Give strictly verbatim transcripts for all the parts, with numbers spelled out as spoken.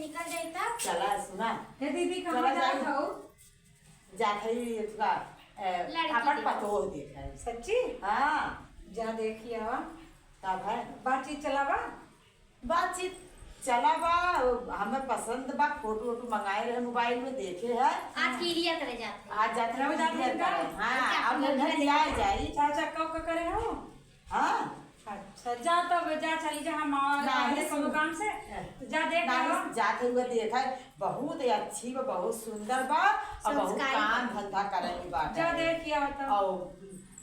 निकल जाई तब। चला, सुना। हे दीदी, कहाँ चला जात जाई। हऊ? जात हई थोड़ा, ए, लड़की अपन देखे। पतोह देखे। सच्ची? हाँ। जा देखी आवा। तब है। बातचीत चलावा? बातचीत चला बा, हमें पसंद बा, फोटो वोटो मंगाए रहे मोबाइल में, देखे है। आज किरिया करे जात है। आज जात है, रहो जात किरिया है का? करे। हाँ, अच्छा, अब अपने घर घर लिया जाई। चाचा का का करे हो? हाँ। अच्छा, जा तब, जा चली जा, हम आ-, नाही आए सुन। कोनो काम से, ए, तो जा देख नाही आओ। जात हुआ देखा, बहुत ही अच्छी बा, बहुत सुंदर बा, और बहुत संस्कारी काम बा। धंधा करे के बाटे। जा देख आओ तब। और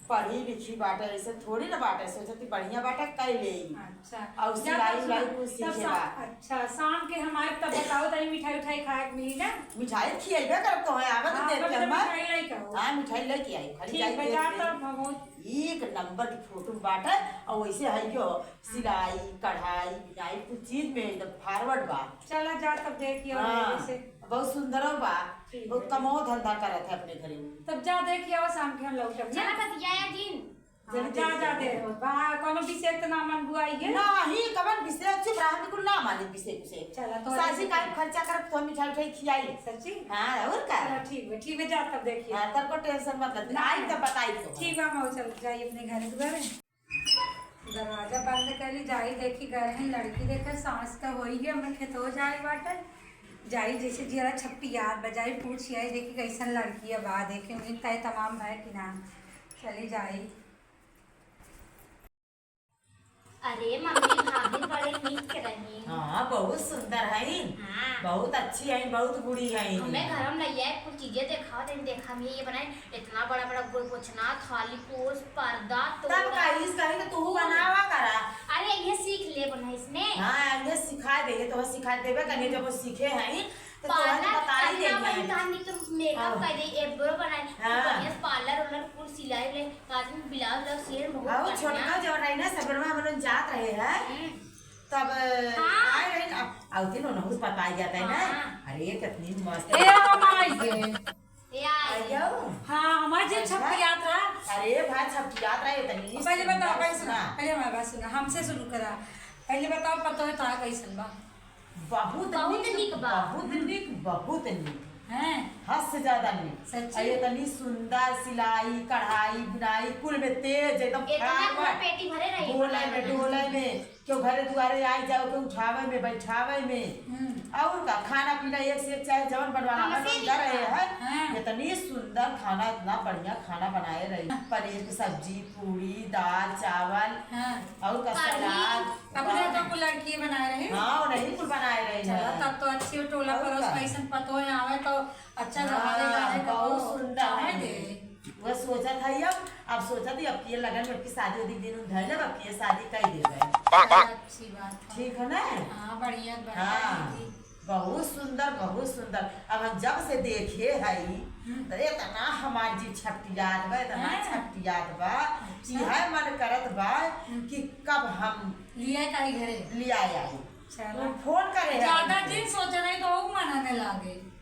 पढ़ी लिखी बाटे, ऐसे थोड़ी ना बाटे, सोचती बढ़िया बाटे, कई लेई। अच्छा। और जा सिलाई तब उलाई सुना, कुछ तब सीखे शा-, बा। अच्छा, शाम के हमारे तब बताओ, तनी मिठाई उठाई खाए के मिली ना? मिठाई खियेबे करब तो है, आवे तो हाँ, देख के कभी तो हम। मिठाई लेके आओ। हाँ, मिठाई लेके आई, खाली ठीक जाई बा, देख जा ले। तब हम एक नंबर की फोटो बाटे, और वैसे है यो सिलाई, कढ़ाई, बिनाई, कुछ चीज में एकदम forward बा। चला जा तब देखियो हाँ, जैसे। बहुत सुंदरो बा, ठीक बहुत है। कमो धंधा करत है अपने घरे में। तब जा देखियो, शाम के हम लौटब ना। चला बतियाया जिन। हाँ, जल्दी जा, देखियो। जा दे। बा, कोनो विषय तो ना मन बुआई है? नाही, कवन विषय? चुप रहा, बिल्कुल ना मानी विषय उसे। चला, तो सासी जल्दी। काहे खर्चा करब, तो हम मिठाई उठाई खियाई। सच्ची? हाँ, और का? चला, ठीक है, ठीक है, जा तब देखियो। हाँ, तब को tension मत ले, ना। आई तब बताई तो। ठीक बा, हम चल जाई अपने घर दुआरे। दरवाजा बंद करी, जाई देखी घर है लड़की देखे, साँझ त होई गई, हमरे खेतो जाए बाटे। जाई जैसे जियरा छपटी याद बजाई, पूछ आई देखी कैसन लड़की है बा, देखे उन्हीं तय तमाम है कि ना। चली जाई। अरे मम्मी, भाभी बड़े नीक रही। हाँ, बहुत सुंदर है। हाँ। बहुत अच्छी है, बहुत बूढ़ी है। हमें घर में लइया कुल चीजें देखावत है, देखा में ये बनाए, इतना बड़ा बड़ा गोल पोछना, थाली पोस, पर्दा, तब तोड़ा। का इस कहीं तो तू बनावा करा। अरे ये सीख ले बना इसमें। हाँ, ये सिखा दे, ये तो सिखा देबे कहीं जब वो सीखे हैं तो तोहरा के पार्लर, बताई अभी दे ना हैं। बनी तो हम तो मेकअप हाँ। कर दे, एब्रो बनाए, हाँ। बढ़िया से पार्लर उर्लर कुल सिलाई उलाई, आदमी ब्लाउज उलाउज सिए बहुत हाँ, वो बढ़िया। छोटका जो रही ना, सबरमा हम लोग जात रहे हैं, हम्म। तब हाँ। आए रहे ना, अब आवती ना, उन्हें कुछ पता ही जाता है ना। हाँ। अरे, कितनी मस्त ए, है। हम आई गए। ए, आई। आई जाओ। हाँ, हमार जे अच्छा। छपटियात रहा। अरे भाई, छपटियात रहा, इतनी पहले बताओ, सुंदर पहले सुना, सुना। पहले हमारी बात सुना, हमसे शुरू करा। पहले बताओ, पतोह तो कैसन बा? बहुत बहुत नीक, नीक बा। बहुत नीक, बहुत नीक। हैं? हद से ज्यादा नीक। सच्ची? अरे, इतनी सुंदर सिलाई, कढ़ाई, बुनाई, कुल में तेज, एकदम इतना फटाफट। पूरा पेटी भरे रही, बोले में, डोले में। क्यों घरे दुआरे आई जाओ, के उठावे में, बैठावे में। हम्म। और का, खाना पीना एक से एक, चाहे जवन बनवाना, हमसे हमन भी कर रहे बा। हैं। हाँ। इतनी सुंदर खाना, इतना बढ़िया खाना बनाए रही। पनीर की सब्जी, पूरी, दाल, चावल, हाँ। और का कढ़ी। सलाद। अपने तो कुल लड़की बनाए रही। हाँ, वो नहीं कुल बनाए रही चला, है। तब तो अच्छी टोला और परोस का। कैसन पतोह आवे तो अच्छा हाँ, रहले, रहले तो बहुत सुंदर चाहे है। दे। वह सोचत है अब, अब सोचत है अब किए लगन में की शादी उदी दिन उन धैले, अब किए शादी कई देबे। चला, अच्छी बात है। ठीक है ना? हाँ, बढ़िया, बढ़िया हाँ, दीदी। बहुत सुंदर, बहुत सुंदर। अब हम जब से देखे हई, हम्म। तो इतना हमार जीव छपटियात बा, इतना हैं? छपटियात बा, अच्छा। कि है मन करत बा हम्म। कि कब हम लिया काई घरे? लिया आई। चला। वो फोन करे है ज्यादा हमसे। दिन सोचे नहीं तो वो मनाने लागे।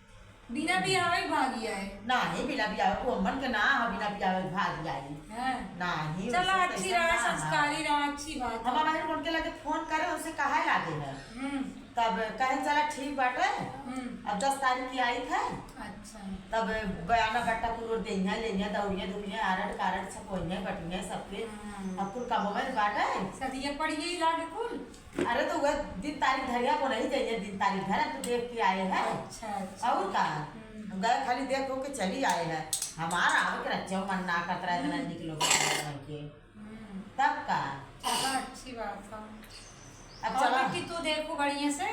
बिना बियाहे भागी आए। नाही, बिना बियाहे को मन के ना, हाँ, बिना बियाहे भागी आई। हाँ। नाही, चला, वैसे अच्छी कैसन रहा, ना संस्कारी है। रहा, अच्छी बात है। हमारा बहन उनके लगे फोन करे, उनसे कहा लागे है। हम्म। तब कहे, "चला, ठीक बाटे।" हम्म। अब दस तारीख की आई थे। अच्छा। तब बयाना बट्टा कुल देइहें, लेइहें, दौड़िहें, धुपिहें, आरड कारड छपोइहें, बटिहें सबके। हम्म। अब कुल कमवे में बाटे। सदिया पड़िए लागे कुल। अरे तो वह दिन तारीख धरिया को नहीं जाइए, दिन तारीख धर तो देख के आए हैं। अच्छा, अच्छा। और का? हम्म। हम गए खाली देख हो के चली आए हैं। हमारा आवे के रच्चा मन ना करत रहा, इतना हम्म। निक लोग के। हम्म। तब का? चला, अच्छी बात है। अब और चला। बेटी, तू देखो बढ़िया से,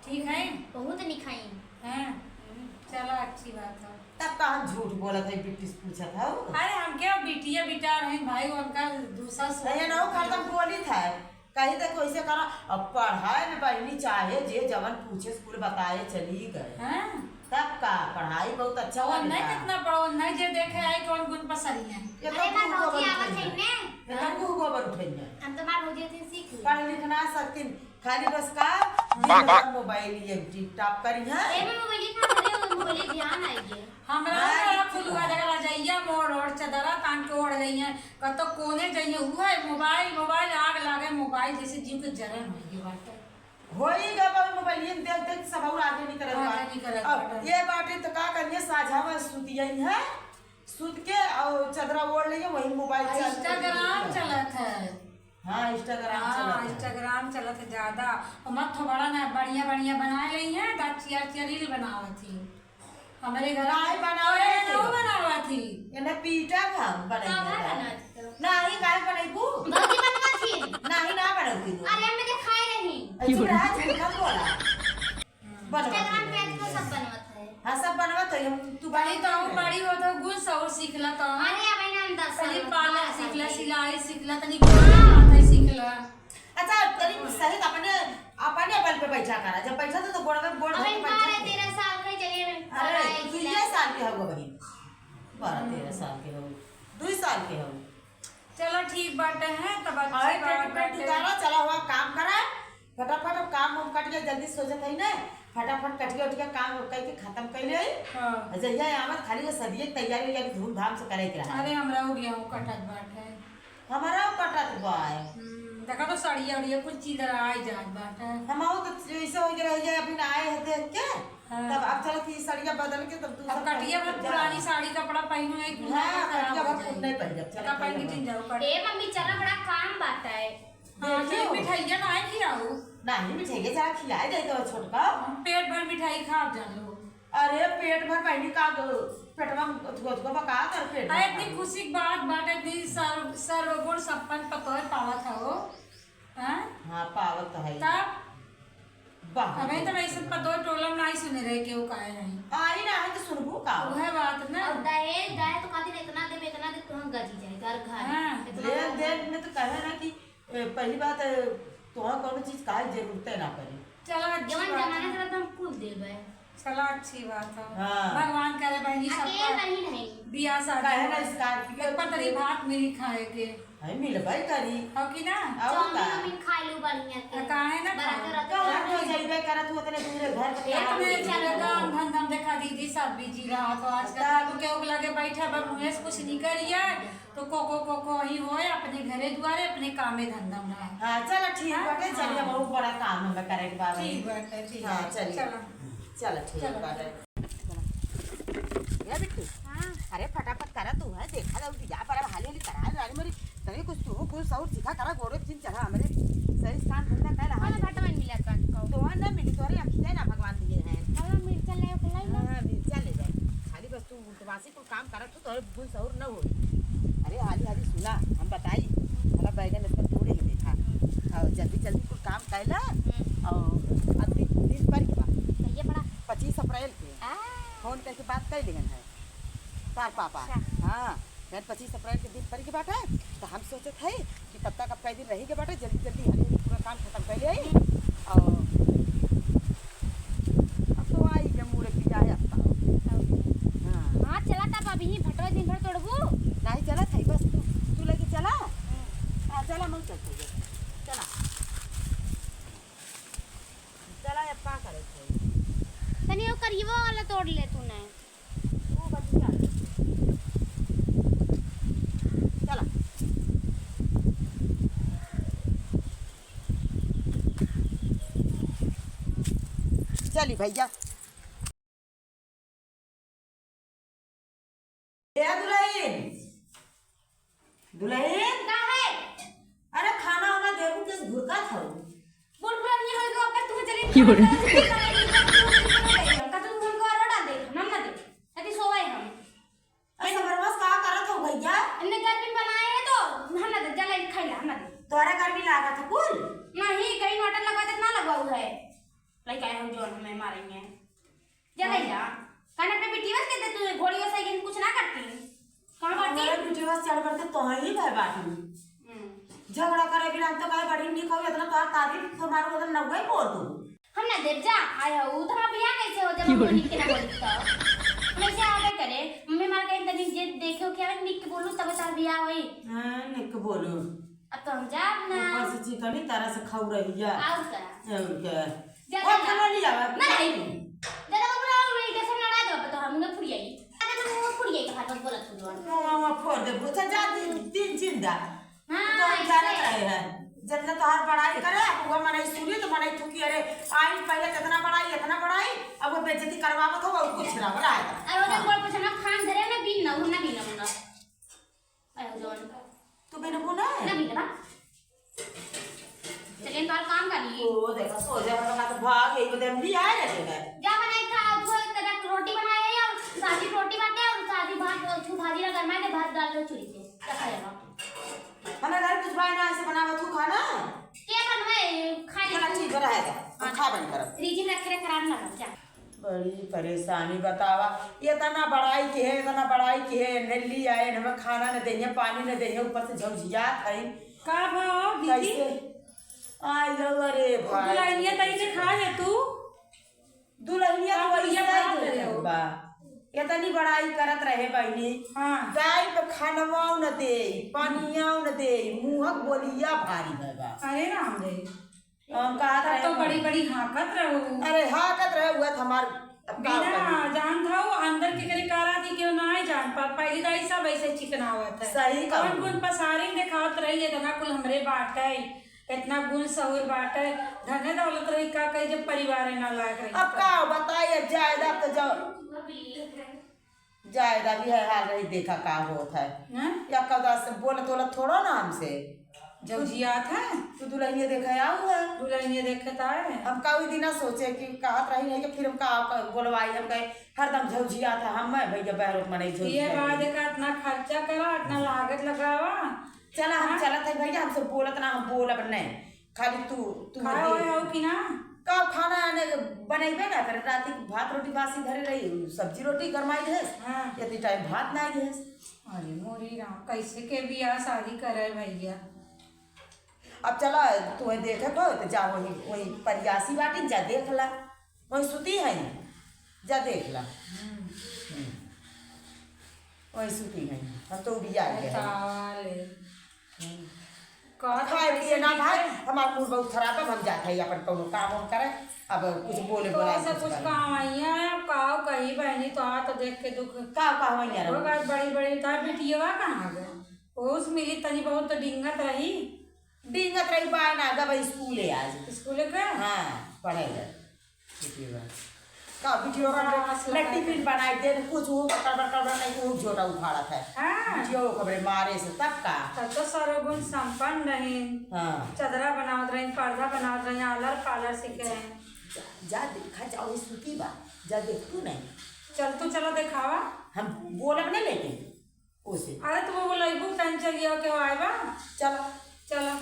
ठीक है? बहुत निक है। हैं? हम्म। चला, अच्छी बात है। तब का हम झूठ बोलत है, बिटिया से पूछत है? अरे, हम क्या बिटिया बिटा रहे भाई, उनका दूसरा सोच अरे, ना, वो खत्म बोली था। कही तो कैसे करा, अब पढ़ाई में बहिनी चाहे जे जवन पूछे, स्कूल बताए चली गए। हाँ। तब का, पढ़ाई बहुत अच्छा और हुआ नहीं बेटा। कितना पढ़ो, नहीं जे देखे आई कौन गुण पसरी है। ये तो अरे, मैं मुंह भौजी गोबर आवत है उठेंगे। ने। ये तो मुंह गोबर उठेंगे। हम तो मार भौजी से सीख ली। पढ़ लिख ना सकतीन, खाली बस का दिन भर मोबाइल ये टिप टॉप करी है। ए में मोबाइल कहाँ धरे हो, मोबाइल ध्यान आई है। हमरा हाँ, ना ये खुलवा दे रजैया मोड़ और चदरा तान के ओढ़ गई है। कतो कोने जाइए, उहे मोबाइल, मोबाइल, आग लागे मोबाइल, जैसे जीव के जलन हो गई बाटे। होई गवा, मोबाइल में देख देख सब और आगे निकलत बा। आगे निकलत अब बाटे। ये बाटे तो का करिए, साझा में सुतियई है, सुत के और चदरा ओढ़ लिए, वही मोबाइल आ, चलत Instagram है। चलत है। हाँ, Instagram हाँ, चलत है। Instagram चलत है ज्यादा। और मत तो बड़ा ना बढ़िया बढ़िया बनाए रही है, दा चिया चिया reel बनावत ही। हमरे घर नाहीं बनावे तोरे के। ना बनावत ही। एने पीटा हम बनैबू काहे का? बनावत ही तो? नाहीं, काहे बनैबू? गलती बनवत ही। नाहीं, ना बनौती तू। अरे, हम देखाए रही। ए, चुप रहा, झूठ मत बोला। बनवत Instagram ही। Page पे सब बनवत है। हाँ, सब बनवत है, हम, तू तनी तो हम बनवत है। बड़ी हो तो गुण सौर सीख ला तो। अरे, अब ना हम दस साल तनी में parlor बड़ा सीख ला, कर सिलाई सीख ला, तनी हाँ। हाथ है सीख ला। अच्छा, तनी सही तो अपने, अपने बल पे बैठा करा। जब बैठा तो, तो गोड़ में गोड़ अब धर के इन बैठा बारह करा। तेरह साल के चलिए, अरे, पढ़ाई तू किया। ये साल के हो बहिन, बारह तेरह साल के हो, दुई साल के हो। चलो ठीक बाटे है, तब अच्छी अरे, बात पेट, पेट बाटे। उतारा, चला हुआ काम करा, फटाफट अब काम वाम कट गया, जल्दी सोचत है ना, फटाफट कटिया उटिया काम करके खत्म कर ले। हाँ। जहिया आवत खाली वो सदिये के तैयारी वैयारी धूमधाम से करे के रहा। अरे, हमरा हो गया, वो कटत बाटे। हमारा कटत बा। हम्म, देखा तो सड़िया उड़िया कुल चीज आई जात बाटे। हम आओ तो ऐसे हो के रह जाए, अभी ना आए हैं देख के। हाँ। तब अब चलो कि सड़िया बदल के तब दूसरा अब कटिया भर पहन के पुरानी जाओ। साड़ी कपड़ा पहनो, एक महीना हाँ, में खराब कटिया हो भर जाए। कुछ नहीं पहनब, चला कपड़ा पहन के। जिन जाओ, कटिया। ए मम्मी, चला बड़ा काम बाटे। हाँ, देखियो। चलो मिठाइया ना है खिलाऊ। नहीं, मिठाइया चला खिलाए दे तो छोटका। हम पेट भर मिठाई खा जा लो। अरे, पेट भर बहिनी का ग-, पेटवा में अथुआ, अथुआ बा का कर पेट अरे, भर इतनी खा। खुशी की बात बाटे, इतनी सर्व-, सर्वगुण संपन्न पतोह पावत हो, हाँ? हाँ, पावत है। तब? वाह। अबे तो वैसे पतोह टोला में नहीं सुने रहे केहू काहे नहीं। आई ना है तो सुनबू का? उहे बात ना। और दहेज, दहेज तो खातिर इतना देबे, इतना देबे, तुम गजी जाए, घर, घर। हाँ। इतना लेन देन में तो कहे ना कि ए, पहली बात, ए, तोहर कौनो चीज काहे जरूरते ना पड़ी। चला, अच्छी जवन बात जमाना है। चलत, हम कुल देबे। चला, अच्छी बात है। हाँ। भगवान करे बहिनी अकेले सबका नहीं, नहीं। बियाह शादी काहे ना हो। Scorpio एक पतरी भात मिली खाए के। अरे, मिलबे करी। हो कि ना? और चाउमीन का? वाउमीन खा लू बढ़िया के। आ, काहे ना बराते खाओ? रहते कहाँ खाओ। तो जइबे करत हूँ, उतने दूर है घर के एक बाहर में निकल चले जाओ। काम धंधा में देखा दीदी सब busy रहा, तो आजकल तब केहू के लगे बैठा बा, मुँहे से कुछ निकल जाए। तो को, को, को, को ही होए, अपने घरे दुआरे, अपने कामे धंधा में रहे। हाँ, चलो ठीक हाँ, बाटे, चलिए, हाँ। बहुत बड़ा काम हमें करे के बा। ठीक बाटे, ठीक हाँ, बाटे, चलिए। चलो। चलो, ठीक चलो, बाटे। चलो। ए बिट्टू, हाँ। अरे फटाफट करा तू है, देखा जाऊ कि जा पर अब हाली हाली करा, रानी मोरी, तनी कुछ तू कुल सौर सीखा करा, गोड़े पे जिन चढ़ा, हमरे सही काम धंधा कर, हाँ, हाँ। भटवन मिला कर को। तोहर ना मिली, तोहरे अखिया ना भगवान दिए हैं। अब मिर्चा ले के लाई ना। हाँ, मिर्चा ले जाए। खाली बस तू उल्टवासी काम करत हो, तोहरे बुद्धि सहूर न होई। अरे, हाली हाली सुना, हम बताई, हमारा बैगन इतना तोड़े ही देखा। और जल्दी जल्दी कुल काम कैला, हम्म। और अब दिन, दिन पर के बा। कहिए पड़ा? पच्चीस अप्रैल के। आ। फोन करके बात कर लेगन है तार पापा। अच्छा। हाँ, यार, पच्चीस अप्रैल के दिन पर के बात है, तो हम सोचत है कि तब तक अब कई दिन रही के बाटे, जल्दी जल्दी हरी हरी पूरा काम खत्म कर ले आई। और अब तो आई के मूड़े पिया है अब तो। हाँ। हाँ, चला तब अभी ही भटवा दिन भर तोड़बू। नहीं चला था बस तू, तू लेके चला। हाँ, चला मैं चलते हैं। चला। चला अब का करे थे? तनी वो करिएवा वाला तोड़ ले तूने। चला। चली भैया। ए दुल्हन, दुल्हन। का है? अरे खाना वाना देबू के घुरका खाऊ। बुढ़ बुढ़निया होई गो, अगर तू चली क्यों रे? का तू हमको आरो डाल दे, हम ना दे। अति सोवाई हम। अरे समरवा का करत हो भैया? इनने गर्मी बनाए है तो हम ना दे, जला खाई ला, हम ना दे। तोरा गर्मी लागत है कुल? नहीं, कहीं नोटन लगवा दे, ना लगवाऊ है। लइका है हम जोन हमें मारेंगे। जा ले जा। कान अपने बिटिया से कहते तू घोड़ी वैसे ही कुछ ना करती। कहाँ बाटी? अरे बिटिया से चढ़ बढ़ते तो ही भाई बाटी। हम्म। झगड़ा करे बिना तो कहे बड़ी निक हो, इतना तो तारीफ तो मारो, मतलब नौवे बोल दू। हम ना देव जा, आया हो, तो हम बियाह कैसे हो जब हम निक के ना बोली तो? हम ऐसे आवे करे, मम्मी मार के तनी जे देखे हो क्या निक के बोलू तब तार बियाह होई। हाँ, निक के बोलू। अब तो हम जाब ना। ऊपर से चिकनी तरह से खाऊ रही है। और का? और का? ज्यादा ओ, ना। खाना नहीं आवा। ना, नहीं। ज्यादा बाबू राव में कैसे लड़ा दो, तो हम उन्हें फुरियाई। ज्यादा तो वो फुरियाई के हाथ में बोलत हो जो। वो, वो, वो फोड़ दे, बुझा जा, तीन, तीन जिंदा। हाँ, तो हम जानत ऐसे। रहे हैं। जितना तोहार बड़ाई करे, अब वो मनई सुनी तो मनई थूकी, "अरे, आई पहले कितना बड़ाई, इतना बड़ाई, अब वो बेइज्जती करवावत हो, और कुछ ना, बड़ा है।" अरे, वो हाँ। गोड़ पोछा ना, खान धरे ना, बीन ना, हम ना बीन ना, ना। अरे, जौन। तू बीन ना? ना बीन ना। चलिए, तोहार काम कर लिए। ओ, देखा, सो जा, बता तो भाग, यही बदे हम भी आए रहे हैं। जा बनाई खा, तू एक तरह रोटी बनाए है और सादी रोटी बाटे और सादी भात, और तू भाजी ना गरमाए दे, भात डाल दे चूल्ही पे, रखा रहेगा। हमें घर कुछ भाई ना ऐसे बनावा तू खाना। के बनवाए खाए चला तू? ठीक बा, रहे दे, हम खा बन करब। फ्रिज में रखे रहे, खराब ना हो, जा। बड़ी परेशानी बतावा, इतना बड़ाई की है, इतना बड़ाई की है, नल्ली आए, न हमें खाना न देइए, पानी न देइए, ऊपर से झौझियात है। का भाव दीदी? कैसे? आई लो, अरे भाई। दुल्हनिया तई से खा ले तू। दुल्हनिया का तो बढ़िया ऐसे बात ही है। बा। इतनी बड़ाई करत रहे बहिनी। हाँ। टाइम पे खानवा न दे, पानिया न दे, मुँहक बोलिया भारी है बा। अरे राम रे। हम कहत तब रहे तो बा। बड़ी बड़ी हाँकत रहू। अरे हाँकत रहे हुआ था हमार, अब का बिना करी? जान था वो अंदर के करे काला थी क्यों ना आए जान पा। पहली दाई सब ऐसे चिकनावत है। सही कहू। कौन गुण पसारी देखावत रही, इतना कुल हमरे बाटे। इतना गुण सहूर बाटे, धने दौलत रही का कही जब परिवार ना लायक रही। अब का बताई, अब जायदाद तो जाओ, जायदाद भी है हाल रही, देखा का होत है। हैं? या कदा से बोलत बोलत थोड़ा ना हमसे। जब जियात है। तू दुल्हनिया देखे आऊ है। दुल्हनिया देखे तो आए। हम का ओई दिना सोचे कि कहत रही नहीं कि फिर हम का बोलवाई, हम कहे हरदम झौझियात है, हम मैं भैया बहरों के मनई ये झौझियात बात है। देखा, इतना खर्चा करा, इतना लागत लगावा, चला, हम हाँ? चलत है भैया, हमसे बोलत ना, हम बोलब नहीं। खाली तू, तू खाए मत वाए दे। हो कि ना? का खाना आने बनइबे ना करे, राती के भात रोटी बासी धरे रही, सब्जी रोटी गरमाई देस, हाँ। इतनी टाइम भात ना देस। अरे मोरी राम, कैसे के बियाह शादी करे भैया? अब चला, तुम्हें देखे को तो जा, वही, वही परियासी बाटी, जा देख ला। वही सुती है, जा देख ला। हम्म। हम्म। वही सुती है, हम तो उबिया गए हैं। बतावा ले। हम्म। कहत खाए हूँ पिए ना कैसे भाई, बीते? हमार मूड बहुत खराब है, हम जात है अपन कौनो काम वाम करे, अब कुछ बोले तो बोला ऐसा कुछ कुछ करे। काम आई है, अब काव कही बहनी, तो आ तो देख के दुख। का, का हो यार? वो बात बड़ी बड़ी, तार बिटिया कहाँ गए? ओस मिली तनी बहुत तो डिंगत रही। डिंगत रही बाय ना, गब स्कूले आज। स्कूले के? हाँ, पढ़े गए। बिटिया। का बिटिया का हाँ, न टिफिन बनाई दे, न कुछ हो, कड़बड़, कड़बड़ नहीं, कुछ झोटा उखाड़त है। हाँ। बिटिया को खबरे मारे से, तब का? तब तो सर्वगुण संपन्न रही। हाँ। चदरा बनावत रही, पर्दा बनावत रही, आलर पालर सीखे रही। जा, जा देखा जाओ, ये सुती बा, जा देख तू नहीं। चल तू, चलो देखावा। हम बोलब नहीं लेकिन। ओसे। अरे, तो वो बोला, "इबू टाइम चलिया के आए बा।" चला। चला।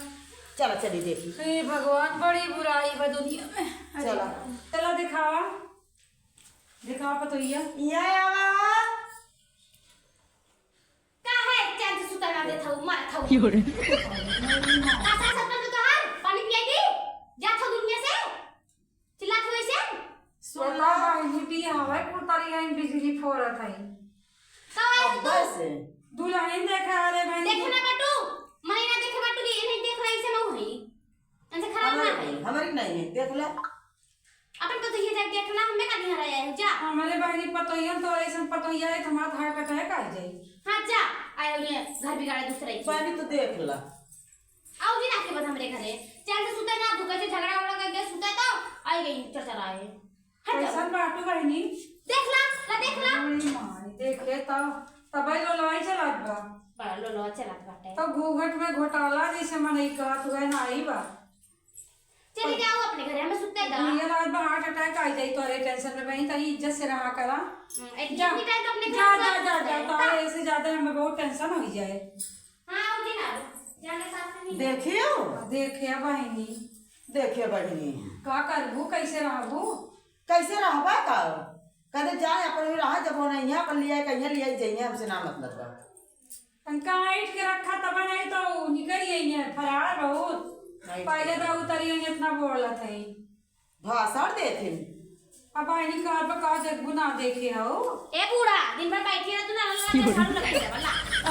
चला, चली देखी। हे भगवान, बड़ी बुराई बा दुनिया में। अरे, चला। चला दिखावा। दिखावा पतोहिया। ये आवा। का है? चैन से सुता ना देत हऊ, मारत हऊ। का सास सपना तो तोहार? पानी पियाई दी? जात हऊ दुनिया से? चिल्लात हो ऐसे? सुन ला। बहिनी, बियाह हवे, कुल तारी आई बिजली फोड़त है। का है अब तू? बस। दुल्हन देखे आ रे बहिनी। देखे ना बाटू, मने ना देखे बाटू कि इन्हें देख रही से मऊ है। इनसे खराब ना है। हमारी नहीं है, देख ले। अपन पतोहिया जाके देख ला, हमें का निहारा है, जा। हमारे बहिनी पतोहिया तो ऐसन पतोहिया है, हमारा heart attack आ जाई। हाँ, जा, आयो ये घर बिगाड़े दूसरे की। बहिनी तो देख ला। आऊ दिन आके बस हमरे घरे। चैन से सुते ना, तू कैसे झगड़ा उगड़ा करके सुते तो आई गई चरचराए। हट जा। कैसन बाटू बहिनी? देख ला, ला देख ला। अरे माई, देखे तो, तबे लोलवाई चलत बा। बड़ा लोलवा चलत बाटे। तो घूंघट में घोटाला जैसे मनई कहत हुए ना आई बा। चली जाओ अपने घरे, हमें सुते दा। दुनिया रात में heart attack आ जाई तोरे tension में बहिनी, तनी इज्जत से रहा करा। हम्म, इतनी जा, time तो अपने जा, घर जा, में जा, जा, सुते दा। तारे ऐसे ज्यादा हमें बहुत tension हो जाए। हाँ, आओ जी ना, जाने साथ में नहीं। देखियो। देखियो बहिनी। देखियो बहिनी। का करबू, कैसे रहबू? कैसे रहबा का? कहते जाए अपन भी रहा, जब वो नहीं है, अपन लिया कहिए, लिया जाइए, हमसे ना मतलब बा। तन काट के रखा तब नहीं तो निकल गई है, फरार बहुत। नहीं पहले तो। तो उतरी है जितना बोलत है। भाषण देते हैं। अब आईनी कार पर का देखबू ना देखे हो। ए बूढ़ा, दिन भर बैठी रहतू ना, लल्ला के झाड़ू लगाई दे, वल्ला।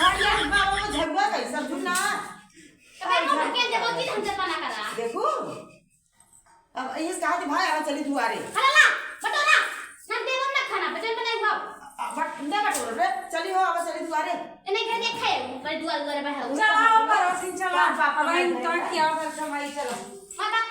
अरे यार, बाबा, वो झगड़ा कैसे, सुन ना। अबे, मुंह के देबो, चीज हमसे पना करा। देखो, अब ये कहा कि भाई, आवा चली दुआरे। हला ला, बटोरा, ना देबो ना खाना, बचन बनाई हुआ। आ, बट, ना बटोर रे, चली हो, अब चली दुआरे। ए, नहीं, घर देखे, ऊपर दुआर, दुआर पे है। चला, ऊपर, चला। बाप, बाप, अब भाई, भाई, का भाई। किया, घर का भाई, चला। माँ, बाप,